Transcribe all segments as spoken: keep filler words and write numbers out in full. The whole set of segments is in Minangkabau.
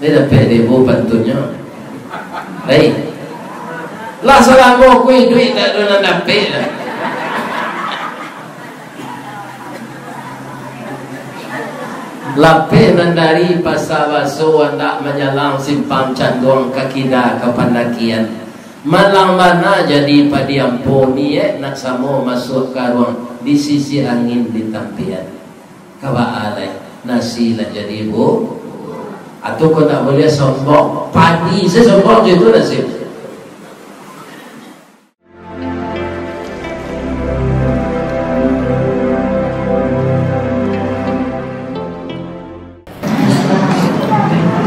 Ni dapek dek ibu pantunnyo. Hei. Lah salamo ku iduik tak ado nan dapek lah. Lapeh nan dari Pasa Baso, andak manyalang Simpang Canduang, ka kida ka Pandakian. Malang bana jadi padi ampo, niaik nak samo masuak karuang, di sisi angin di tampian. Ka baa lai, nasi lah jadi bu-, atau kau tak boleh sombong, padi se sombong je tu nasi.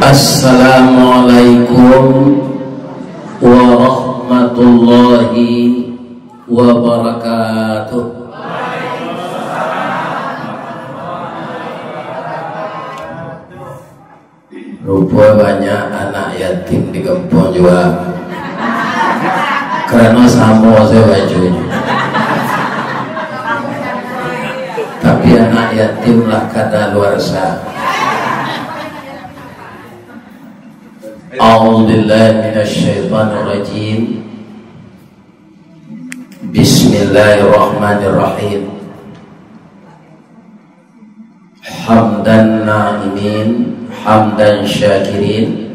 Assalamualaikum warahmatullahi wabarakatuh. Rupo banyak anak yatim di kampuang juo, karano samo sajo bajunyo. Tapi anak yatim lah kadaluarsa. A'udzubillahi minasyaitonirrajim. Bismillahirrahmanirrahim. Hamdan na'imin, hamdan syakirin.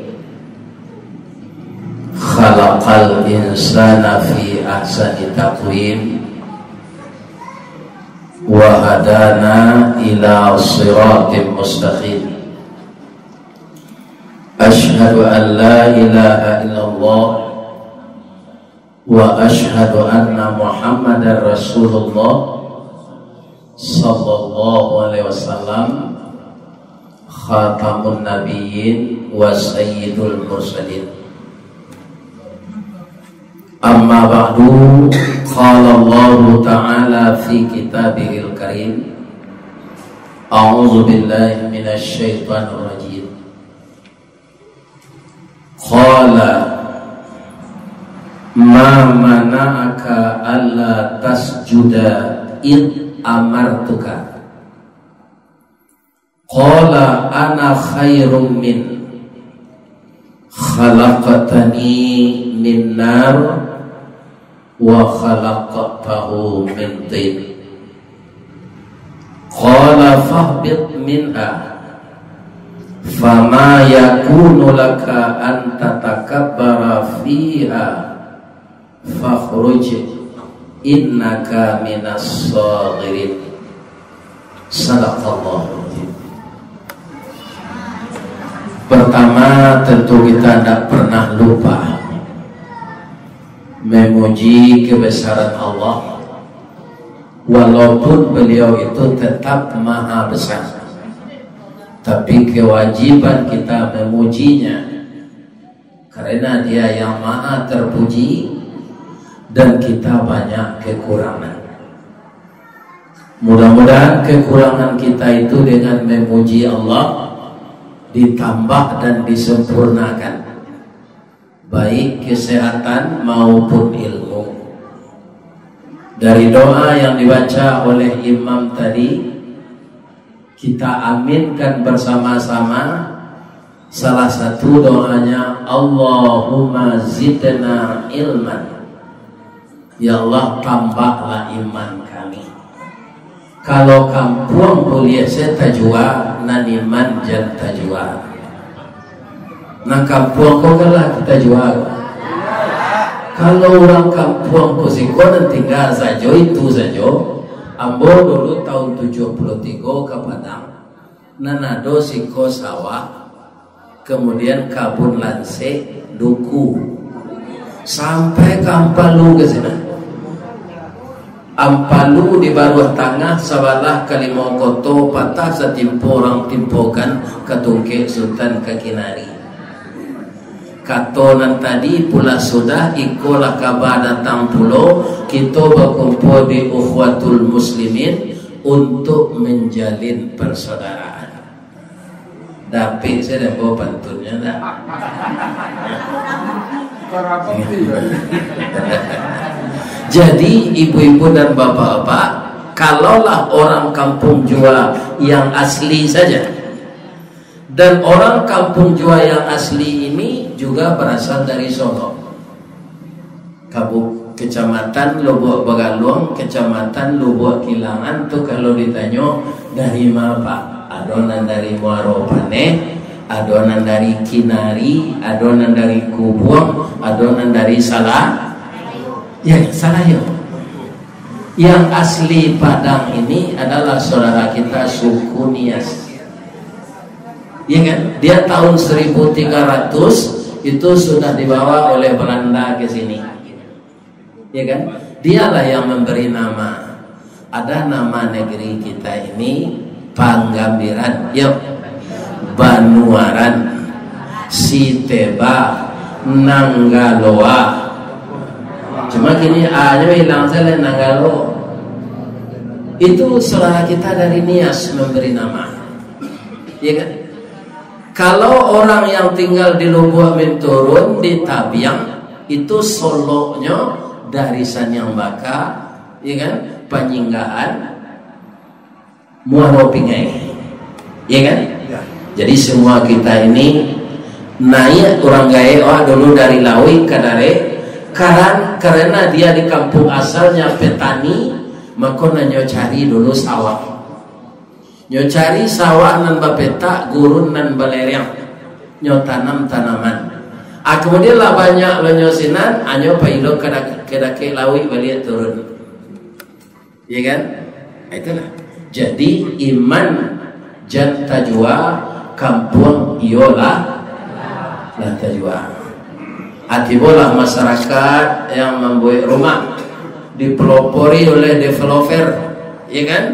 Khalaqal insana fi ahsani taqwim. Wa hadana ila siratim mustaqim. Asyhadu an la ilaha illallah wa asyhadu anna Muhammadar Rasulullah sallallahu alaihi wasallam, khatamun nabiyyin wa sayyidul mursalin. Amma ba'du, qala Allahu ta'ala fi kitabihil karim, a'udzu billahi minasy syaithanir rajim. Qala, "Ma mana'aka alla tasjuda id amartuka?" Qala, "Ana khairum min, khalaqtani min nar, wa khalaqtahu min tin." Qala, "Fahbit minha, fama yakunu laka an tatakabbara fiha, fakhruj, innaka minas saghirin." Sadaqallahul azim. Pertama, tentu kita tidak pernah lupa memuji kebesaran Allah, walaupun Beliau itu tetap Maha Besar, tapi kewajiban kita memuji-Nya, karena Dia yang Maha Terpuji dan kita banyak kekurangan. Mudah-mudahan kekurangan kita itu dengan memuji Allah ditambah dan disempurnakan, baik kesehatan maupun ilmu. Dari doa yang dibaca oleh imam tadi, kita aminkan bersama-sama. Salah satu doanya, "Allahumma zidna ilman." Ya Allah, tambahlah iman kami. Kalau kampuang buliah se tajua, nan iman jan tajua. Nan kampuang ko kan lah kita jua. Kalau urang kampuang ko siko nan tingga sajo, itu sajo. Ambo dulu tahun tujuah puluah tigo ka Padang, nan ado siko sawah, kemudian kabun lansek, duku, sampai ka Ampalu ka sinan. Ampalu di Baruah Tangah, sabalah Kalimau Koto, patah satimpo urang timpokan ka Tungkek Sutan ka Kinari. Kato nan tadi pulah sudah, ikolah kaba datang pulo, kito bakumpua di Ukhuwatul Muslimin untuk menjalin persaudaraan. Dapik sajo dek ambo pantunnyo, ndak? Jadi, ibu-ibu dan bapak-bapak, kalaulah orang kampung jua yang asli saja, Dan orang Kampung Jua yang asli ini juga berasal dari Solok. Kabu-, Kecamatan Lubuak Bagaluang, Kecamatan Lubuak Kilangan tu kalau ditanyo, "Dari ma, Pak?" Ado nan dari Muaro Paneh, ado nan dari Kinari, ado nan dari Kubuang, ado nan dari Sala-, ya, Salayo. Yang asli Padang ini adalah saudara kita suku Nias. Ya kan? Dia tahun seribu tiga ratus itu sudah dibawa oleh Belanda ke sini. Ya kan? Dialah yang memberi nama. Ada nama negeri kita ini Panggambiran, yo. Banuaran, Siteba, Nanggaloa. Cuma kini A-nyo hilang sajo, Nanggalo. Itu saudara kita dari Nias memberi nama. Ya kan? Kalau orang yang tinggal di Lubuak Minturun, di Tabiang, itu Soloknyo dari Saniang Baka, ya kan? Panyinggahan, Muaro Pingai. Ya kan? Ya. Jadi semua kita ini naik urang gaek awak dulu dari Lauik ka Dareh, karan-, karena dia di kampung asalnya petani, mako nan nyo cari dulu sawah. Nyo cari sawah nan bapetak, gurun nan balereang. Nyo tanam tanaman. Ah, kemudian lah banyak lo nyo sinan, ah, nyo pai lo ka dak-, ka dakek lauik baliak turun. Ya kan? Nah, itulah. Jadi, iman jan tajua, kampuang iyo lah, lah tajua. Ah, tibolah masyarakat yang mambuek rumah, dipelopori oleh developer, ya kan?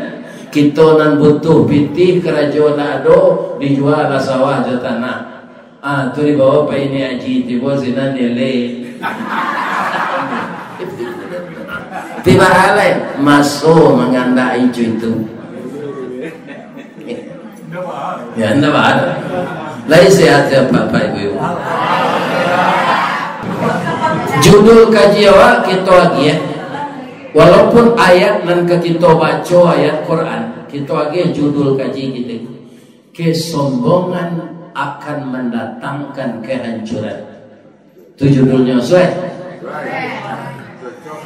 Kito nan butuh pitih, karajo ndak ado, dijua lah sawah jo tanah. Ah, tu dibawa pai Nek Aji, tibo sinan dialek. Tibo alai, maso mangandak incu itu. Ya, ndak baa. Lai sehat ya, Bapak Ibu. Judul kaji awak kito agiah. Walaupun ayat nan ka kito baco, ayat Quran, kito agiah judul kaji kito. Kesombongan akan mendatangkan kehancuran. Tu judulnyo, suai.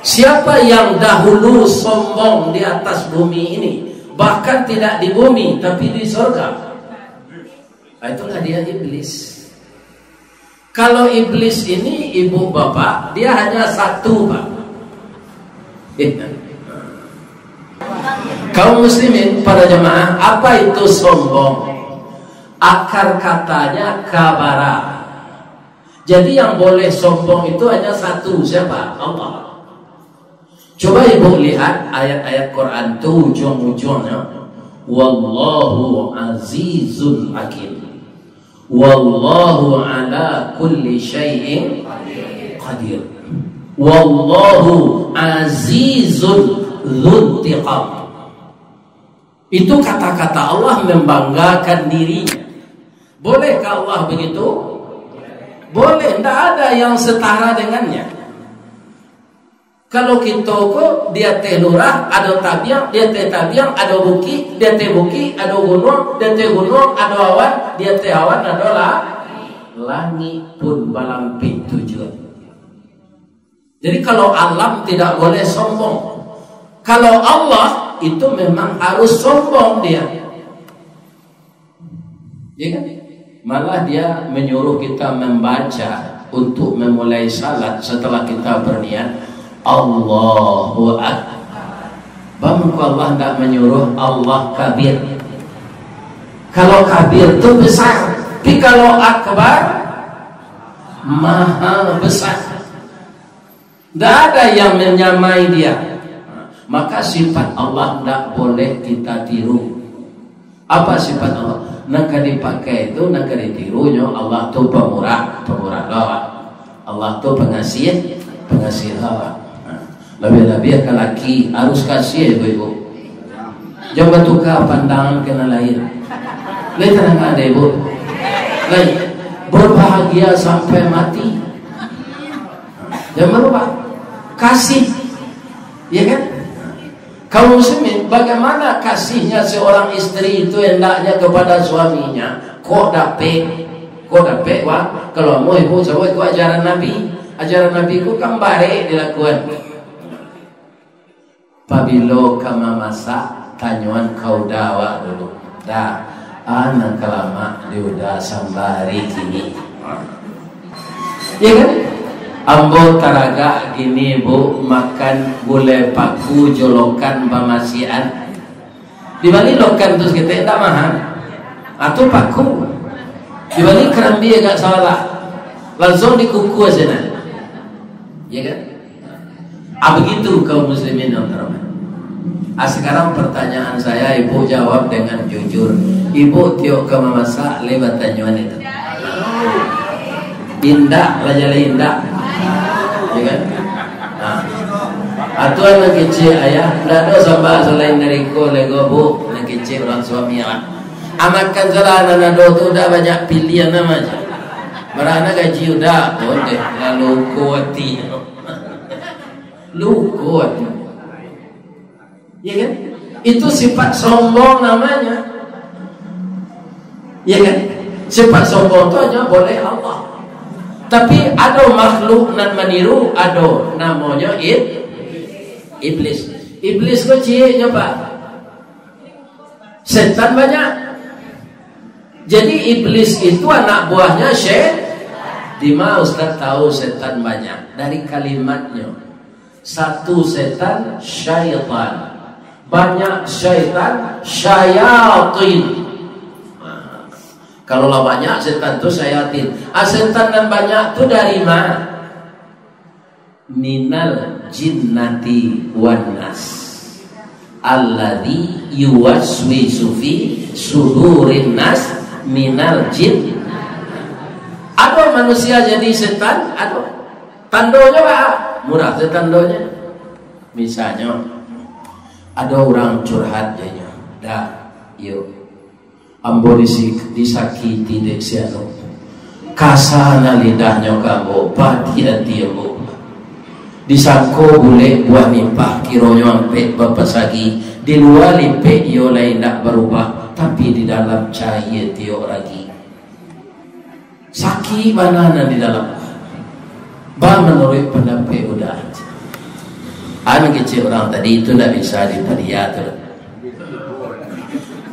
Siapa yang dahulu sombong di atas bumi ini, bahkan tidak di bumi, tapi di sorga? Ah, itulah dia iblis. Kalau iblis ini, ibu bapak, dia hanya satu, Pak. Eh. Kaum muslimin, para jamaah, apa itu sombong? Akar katanya kabara. Jadi, yang boleh sombong itu hanya satu. Siapa? Allah. Coba ibu lihat ayat-ayat Quran tu ujung-ujungnya, "Wallahu azizun hakim. Wallahu ala kulli syai'in qadir. Wallahu azizun dzuntiqam." Itu kata-kata Allah membanggakan diri. Bolehkah Allah begitu? Boleh, ndak ada yang setara dengannya. Kalau kito ko di ateh lurah, ado tabiang, di ateh tabiang, ado bukik, di ateh bukik, ado gunuang, di ateh gunuang, ado awan, di ateh awan, ado la-, langik pun balampik tujuah. Jadi, kalau alam tidak boleh sombong. Kalau Allah, itu memang harus sombong dia. Ya kan? Malah dia menyuruh kita membaca untuk memulai salat setelah kita berniat, "Allahu Akbar." Bangko Allah ndak menyuruh, "Allah Kabir." Kalau Kabir tu besar, tapi kalau Akbar, maha besar. Ndak ada yang menyamai dia. Maka sifat Allah ndak boleh kita tiru. Apa sifat Allah? Nan ka dipakai tu, nan ka ditirunyo, Allah tu pamurah, pamurah doh. Allah tu pangasih, pangasih doh. Nah, labiah-labiah ka laki, harus kasih, ibu-ibu. Jan batuka pandangan ka nan lain. Lai tanang ade, Bu. Lai, berbahagia sampai mati. Jan barubah. Kasih. Ya kan? Kaum muslimin, bagaimana kasihnya seorang istri itu hendaknya kepada suaminya? Kok dapek, kok dapek, wah, kalau mau ibu sama itu ajaran Nabi. Ajaran Nabi itu kan barek dilakukan. Pabilo ka mamasak, tanyoan ka uda awak dulu. Da, ah, nan ka lamak di uda sambari kini. Ya kan? Ambo taragak kini, Bu, makan gulai paku jolokan bamasian. Dibali lokan tu saketek, tak mahal. Atau paku. Dibali karambia agak salah. Langsung dikukuh saja. Ya kan? Ah, begitu kaum muslimin yang terhormat. Ah, sekarang pertanyaan saya, ibu jawab dengan jujur. Ibu tiok ka mamasak, lai batanyoan itu? Indak, lah jaleh indak. Ya kan? Nah. Atuan nan kecil, ayah, ndak ado sambah salain dari ko, lego, Bu, nan kecil urang suami, ah. Anakan salah nan ado tu udah banyak pilihan nama aja. Barana gaji udah, ondeh, lalu kuati. Luko ati. Ya kan? Itu sifat sombong namanya. Ya kan? Sifat sombong tu hanya boleh Allah. Tapi ado makhluk nan maniru, ado namonyo ib-, iblis. Iblis ko cieknyo, Pak. Setan banyak. Jadi iblis itu anak buahnya syet-, di ma Ustaz tahu setan banyak? Dari kalimatnyo. Satu setan, syaitan. Banyak syaitan, syayatin. Nah, kalau lah banyak setan tu syayatin. Ah, setan nan banyak tu dari ma? Minal jinnati wan nas. Alladzi yuwaswisu fi sudurin nas minal jin. Ado manusia jadi setan? Ado. Tandonyo, Pak? Murah tu tandonyo. Misalnyo, ado urang curhat, janyo, "Dah, yuk, ambo disi-, disakiti dek si anu. Kasa na lidahnyo ka ambo, padiah ati ambo. Disangko bulek buah nimpah, kironyo ampek bapasagi. Di lua lipek iyo lai indak barubah, tapi di dalam cayia tiok ragi." Sakik bana nan di dalam. Ba manuruik pandapek udah. Anu kecil urang tadi tu ndak bisa dipadiah tu.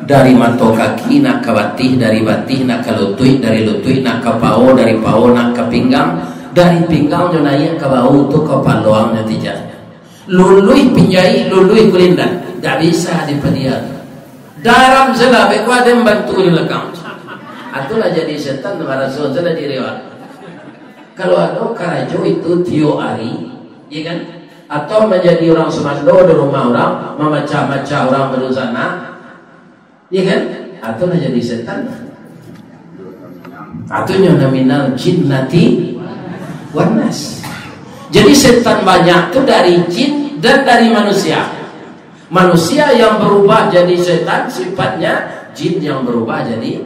Dari mato kaki nak ka batih, dari batih nak ka lutuik, dari lutuik nak ka pao, dari pao nak ka pinggang, dari pinggang nyo naiak ka bahu tu ka paluang nyo tijak. Luluih pinjaik, luluih kulindan, ndak bisa dipadiah. Daram salah, beko ado nan bantu di balakang. Atulah jadi setan maraso salah diri awak. Kalau ado karajo itu tiok ari, ya kan? Atau manjadi urang sumando di rumah urang, mamacah-macah urang badunsanak, ya kan? Atulah jadi setan. Atunyo nominal jinnati wan nas. Jadi setan banyak tu dari jin dan dari manusia. Manusia yang berubah jadi setan sifatnya, jin yang berubah jadi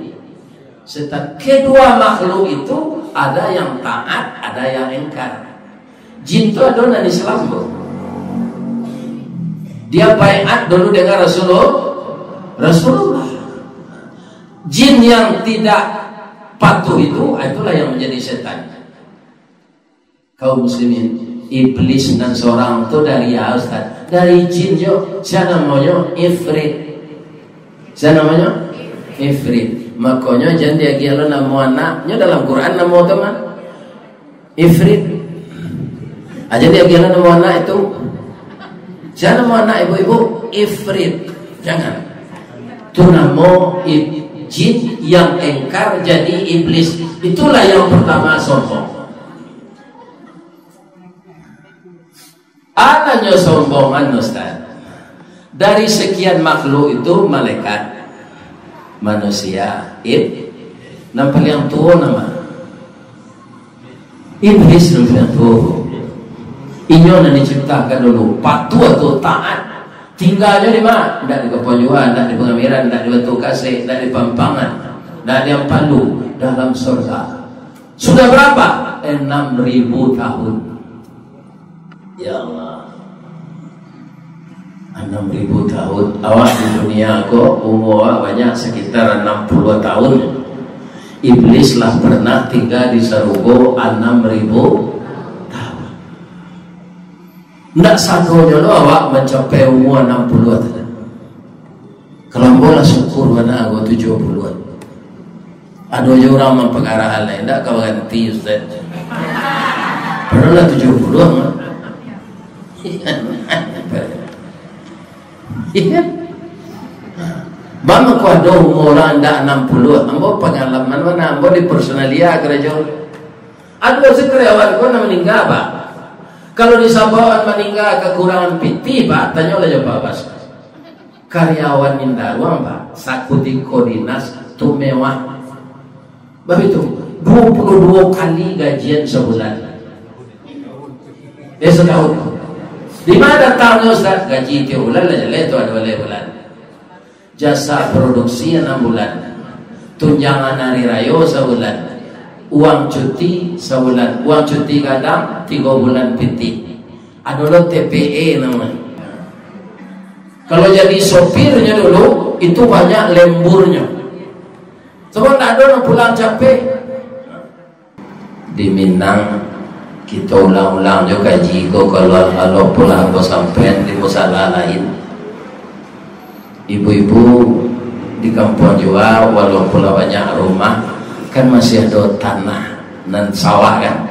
setan. Kedua makhluk itu ada yang taat, ada yang ingkar. Jin tu ado nan Islam tu. Dia baiat dulu dengan Rasulullah. Rasulullah. Jin yang tidak patuh itu, itulah yang menjadi setan. Kaum muslimin, iblis nan sorang tu dari a, Ustaz? Dari jin jo. Sia namonyo Ifrit. Sia namonyo Ifrit. Makonyo jan diagiah lo namo anaknyo, dalam Quran namo tu mah Ifrit. Aja diagiah lo namo anak itu. Sia namo anak ibu-ibu? Ifrit. Jangan. Tu namo ib-, jin yang engkar jadi iblis. Itulah yang pertama sombong. Alanyo sombongan, Ustaz. Dari sekian makhluk itu, malaikat, manusia, ib-, nan paliang tuo nama? Iblis nan paliang tuo. Inyo nan diciptakan dulu, patuah tu, taat. Tinggalnyo di ma? Ndak di Kapuanjuan, ndak di Pangambiran, ndak di Batu Kasek, ndak di Pampangan, ndak di Ampalu, dalam surga. Sudah berapa? Enam ribu tahun. Ya Allah. Anam ribu tahun. Awak di dunia ko, umua awak banyak, sekitar anam puluah tahun. Iblis lah pernah tingga di sarugo anam ribu tahun. Ndak sadonyo lo awak mancapai umua anam puluah tu. Kalau ambo lah syukur bana, ambo tujuah puluahan. Ado juo urang mampangarah alai, ndak ka baranti, Ustaz. Padahal lah tujuah puluah mah. Iya. Bang, kok ado umua urang ndak anam puluah? Ambo pangalaman mah, ambo di personalia karajo. Ado sakaryawan ko nan maningga, Pak. Kalau disabuik maningga kakurangan pitih, Pak, tanyolah jo Pak Bas. Karyawan indak ruang, Pak, sakutiko dinas tu mewah. Babitu, duo puluah duo kali gajian sabulan. Eh, satahun. Di ma datangnyo, Ustaz? Gaji tiok bulan lah jaleh tu, ado baleh bulan. Jasa produksi anam bulan. Tunjangan hari rayo sabulan. Uang cuti sabulan. Uang cuti gadang tigo bulan pitih. Ado lo T P E namonyo. Kalau jadi sopirnyo dulu, itu banyak lemburnyo. Sabab ndak ado nan pulang capek. Di Minang, kito ulang-ulang jo kaji ko, kalau, kalau pulang ko sampai di musala lain. Ibu-ibu di kampuang jua, walaupun lah banyak rumah, kan masih ado tanah nan sawah kan.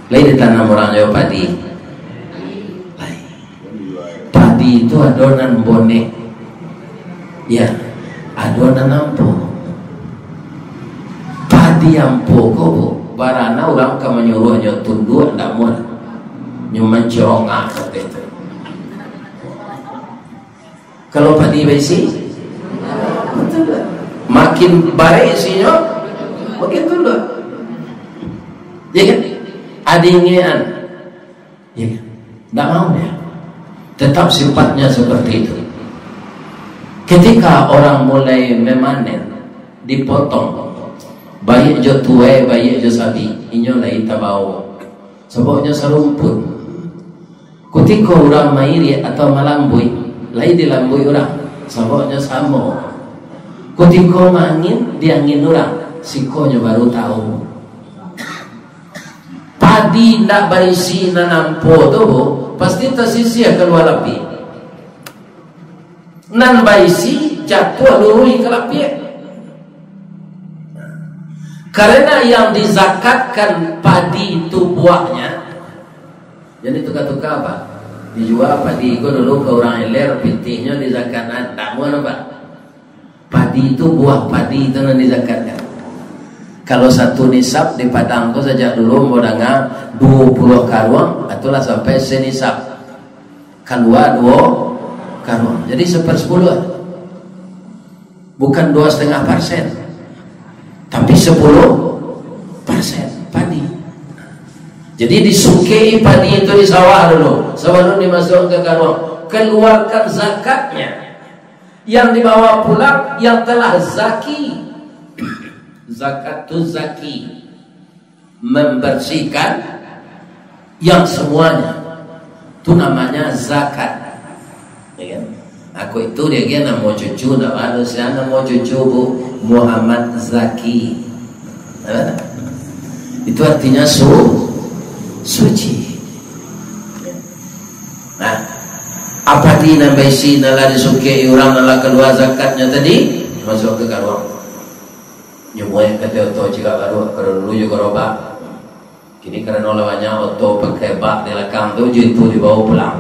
Lai ditanam urang jo padi. Lai. Padi tu ado nan bonek. Ya, ado nan ampo. Padi ampo ko, Bu, barana urang ka manyuruahnyo tunduak, ndak muah. Nyo mancongak saketek tu. Kalau padi baisi, makin barek isinyo, makin tunduak. Ya kan? Adingean. Ya kan? Ndak mau dia. Tetap sifatnya seperti itu. Ketika orang mulai memanen, dipotong, baiak jo tuai, baiak jo sabi, inyo lai tabao. Sababnyo sarumpun. Kutiko urang mairiak atau malambuik, lai dilambuik urang, sababnyo samo. Kutiko maangin, diangin urang, sikonyo baru tahu. Padi ndak baisi nan ampo tu, pasti tasisiah kalua lapiak. Nan baisi jatuah luruih ka lapiak. Karena yang dizakatkan padi tu buahnyo, jadi tuka-tuka, Pak. Dijua padi ko dulu ka urang ilir, pitihnyo dizakatkan, ndak muah, Pak. Padi tu, buah padi tu nan dizakatkan. Kalau satu nisab di Padang tu, sajak dulu ambo danga, duo puluah karuang, itulah sampai senisab. Kalua duo karuang. Jadi, sepersepuluah. Bukan dua setengah persen, tapi sepuluh persen padi. Jadi, disukei padi itu di sawah dulu, sabalun dimasuakan ka karuang. Keluarkan zakatnya. Yang dibawa pulang, yang telah zaki. Zakat tu zaki. Membersihkan yang semuanya. Tu namanya zakat. Ya kan? Aku itu dia, dia namo cucu, ndak ado sia namo cucu, Bu, Muhammad Zaki. Nah, itu artinya su-, suci. Nah, apa di nan baisi, nan lah disukei urang, nan lah kalua zakatnya tadi, masuk ke karuang. Nyo buek ka oto cigak baruak, kalau dulu jo garobak. Kini karano lah banyak oto pakai bak di lakang tu, jo itu dibawa pulang.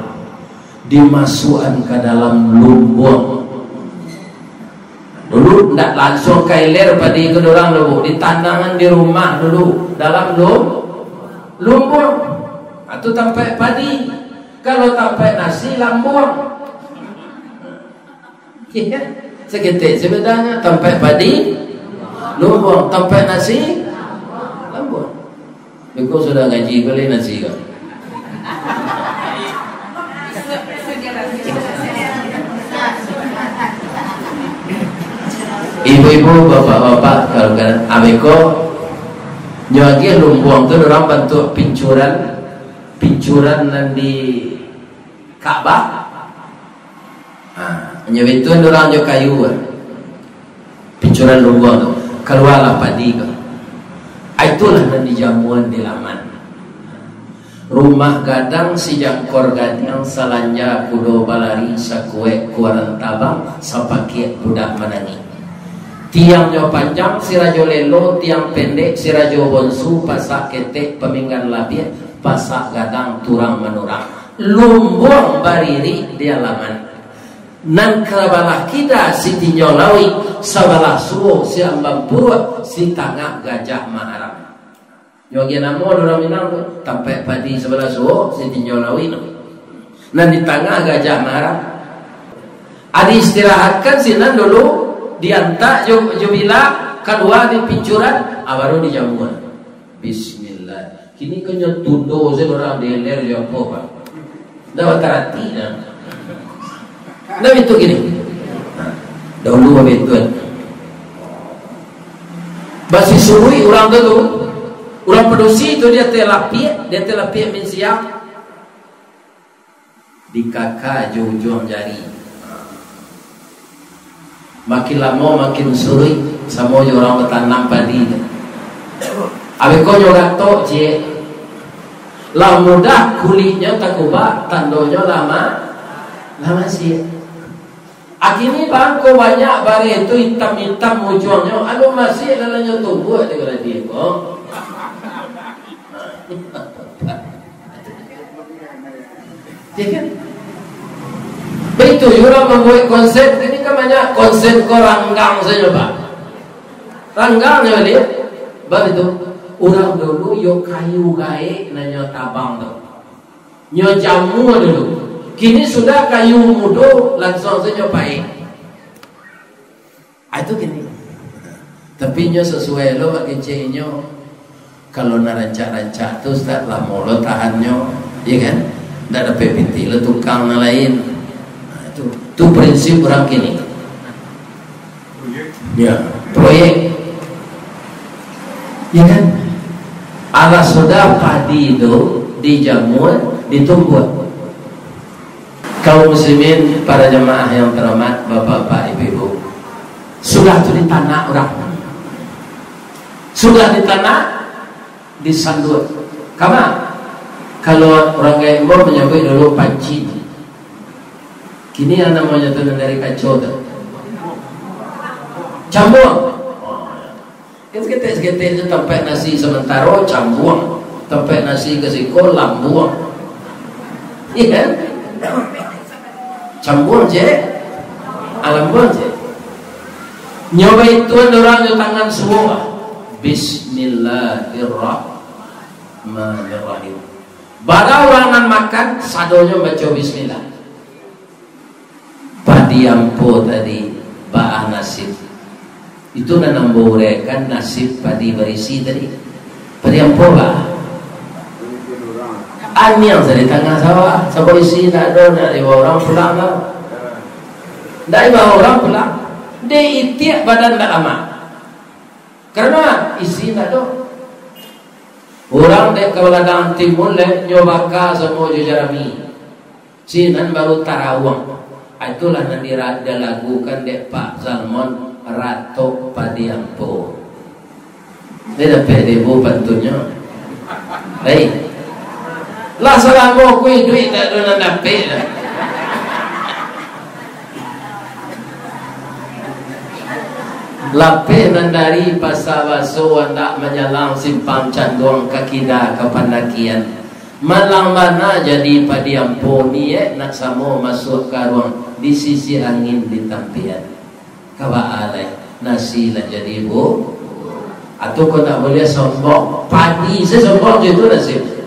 Dimasuakan ka dalam lumbuang. Dulu ndak lansuang ka ilir padi ko dorang dulu, ditanangan di rumah dulu, dalam lum-, lumbuang. Itu tampaik padi. Kalau tampaik nasi, lambuang. Iya, saketek sabananyo, tampaik padi, lumbuang, tampaik nasi, lambuang. Beko sudah ngaji, bali nasi ko. Ibu-ibu, bapak-bapak, kalau kan abeko, nyo agiah lumbuang tu, urang bantuak pincuran, pincuran nan di Ka'bah. Ha, nyo bituan urang jo kayu, ah. Picuran lumbuang tu, kalualah padi ko. Ah, itulah nan dijamuan di laman. Rumah gadang, sijangkor gadiang, salanja kudo balari, sakuek kuaran tabang, sapakiak budak manangih. Tiangnyo panjang, si rajo lelo, tiang pendek, si rajo bonsu, pasak ketek, paminggan labiah, pasak gadang, turang manurang. Lumbuang baririk di alaman. Nan ka balah kida si tinjau lauik, sabalah suo si ambam puruak, si tangah gajah maharam. Nyo agiah namo dek urang Minang tu, tampek padi sabalah suo, si tinjau lauik tu. Nan di tangah gajah maharam. Adi istirahatkan sinan dulu, diantak jo, jo bilak, kalua di picuran, ah, baru dijamuan. Bismillah. Kini ko nyo tundo se urang deler jo apo, Pak? Ndak batarati dah. Ndak itu kini. Nah, dahulu babetuan. Basi suruik urang tu, tu. Urang padusi tu, di ateh lapiak, di ateh lapiak minsiang. Dikaka jo ujuang jari. Makin lamo makin suruik, samo jo urang batanam padi tu. Abih ko nyo gatok ciek. Lah mudah kuliknyo takubak, tandonyo lah ma-, lah masiak. Akini bangko banyak bareh tu itam-itam ujuangnyo, anu masiak dalam nyo tumbuah di baradi ko. Ya kan? Baitu juo urang mambuek konsep, kini kan banyak konsep ko ranggang sajo, Pak. Ranggang nyo baliak. Baitu, urang dulu yo kayu gaek nan nyo tabang tu. Nyo jamua dulu. Kini sudah kayu mudo, langsuang sajo paek. Ah, itu kini. Tapi nyo sasuai lo bak kecek inyo. Kalau nan rancak-rancak tu, Ustaz, lamo lo tahannyo, ya kan? Ndak dapek pitih lo tukang nan lain. Nah, itu, tu prinsip urang kini. Ya, proyek. Ya kan? Alah sudah padi tu dijamua, ditumbuah. Kaum muslimin, para jamaah yang terhormat, bapak-bapak, ibu-ibu. Sudah tu ditanak urang. Sudah ditanak, disanduak. Kama? Kalau urang gaek ambo manyabuik dulu pancin. Kini nan namonyo tu nan dari kaco tu. Cambuang. Kan saketek-saketek tu tampek nasi samantaro, cambuang. Tampek nasi ka siko, lambuang. Iya kan? Cambuang, cek. Ah, lambuang, cek. Nyo baituan urang jo tangan suo. Bismillahirrahmanirrahim. Bara urang nan makan, sadonyo baco bismillah. Padi ampo tadi, baa nasib? Itu nan ambo uraikan nasib padi barisi tadi. Padi ampo baa? Aniang sa di tangah sawah, sabo isi ndak ado, ndak dibawa urang pulang lah. Ndak dibawa urang pulang. Diitiak badan ndak lamak. Karano isi ndak ado. Urang dek ka baladang timun leh, nyo baka samo jo jarami. Sinan baru tarawang. Ah, itulah nan dira-, dilagukan dek Pak Zalmon, Ratok Padi Ampo. Dia dapek dek ibu pantunnyo. Baik. Lah salamo ku iduik tak ado nan dapek dah. Lapeh nan dari Pasa Baso, andak manyalang Simpang Canduang, ka kida ka Pandakian. Malang bana jadi padi ampo, niaik nak samo masuak karuang, di sisi angin di tampian. Ka baa lai, nasi lah jadi bu-, atau kau tak boleh sombong, padi se sombong je tu nasib.